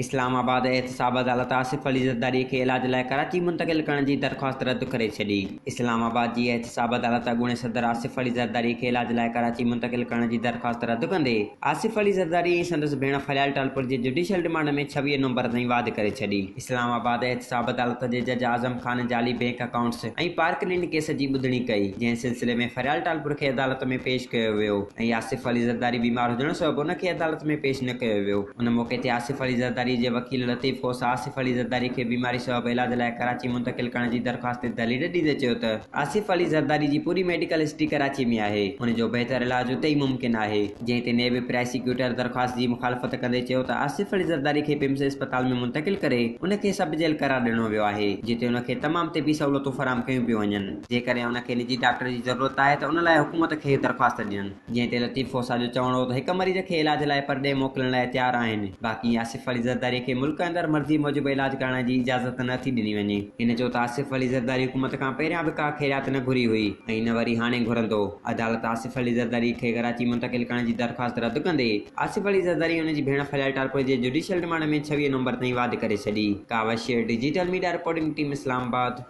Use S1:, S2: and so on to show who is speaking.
S1: اسلام آباد احتساب عدالت آصف علي زرداري کي علاج لاء ڪراچي منتقل ڪرڻ جي درخواست رد ڪري ڇڏي. اسلام آباد جي احتساب عدالت اڳوڻي صدر آصف علي زرداري کي علاج لاء ڪراچي منتقل ڪرڻ جي درخواست رد ڪندي آصف علي زرداري ۽ سندس ڀيڻ فريال ٽالپر جي جڊيشل رمانڊ ۾ 26 نومبر تائين واڌ ڪري ڇڏي. اسلام آباد احتساب عدالت جي جج اعظم خان جعلي bank accounts ۽ park land case جي ٻڌڻي ڪئي، جنهن سلسلي ۾ فريال ٽالپر کي عدالت ۾ پيش ڪيو ويو ۽ آصف علي زرداري بيمار هجڻ سبب ان کي عدالت ۾ پيش نه ڪيو ويو. ان موقعي تي آصف علي زرداري جي وڪيل لطيف کوسا آصف علي زرداري کي بيماري سبب علاج لاء ڪراچي منتقل ڪرڻ جي درخواست تي دليل ڏيندي چيو ته آصف علي زرداري جي پوري ميڊيڪل هسٽري ڪراچي ۾ آهي، ان جو بهتر علاج اتي ئي ممڪن آهي، جنهن تي نيب پراسيڪيوٽر درخواست جي مخالفت ڪندي چيو ته آصف علي زرداري کي پمز اسپتال ۾ منتقل ڪري ان کي سب جيل قرار ڏنو ويو آهي، جتي ان کي تمام طبي سهولتون فراهم ڪيون پيون وڃن. جيڪڏهن ان کي نجي ڊاڪٽر جي ضرورت آهي ته ان لاء حڪومت کي درخواست ڏين. جنهن تي لطيف کوسا جو چوڻ هو ته هڪ مريض کي علاج لاء پرڏيهه موڪلڻ لاء تيار آهن، باقي آصف علي زرداري کي ملڪ اندر مرضي موجب علاج ڪرائڻ جي اجازت نه ٿي ڏني وڃي. هن چيو ته آصف علي زرداري حڪومت کان پهريان به ڪا خيرات نه گهري هئي ۽ نه وري هاڻي گهرندو. عدالت آصف علي زرداري کي ڪراچي منتقل ڪرڻ جي درخواست رد ڪندي آصف علي زرداري ۽ ان جي ڀيڻ فريال ٽالپر جي جڊيشل رمانڊ ۾ 26 نومبر تائين واڌ ڪري ڇڏي. Kawish, digital media reporting team, Islamabad.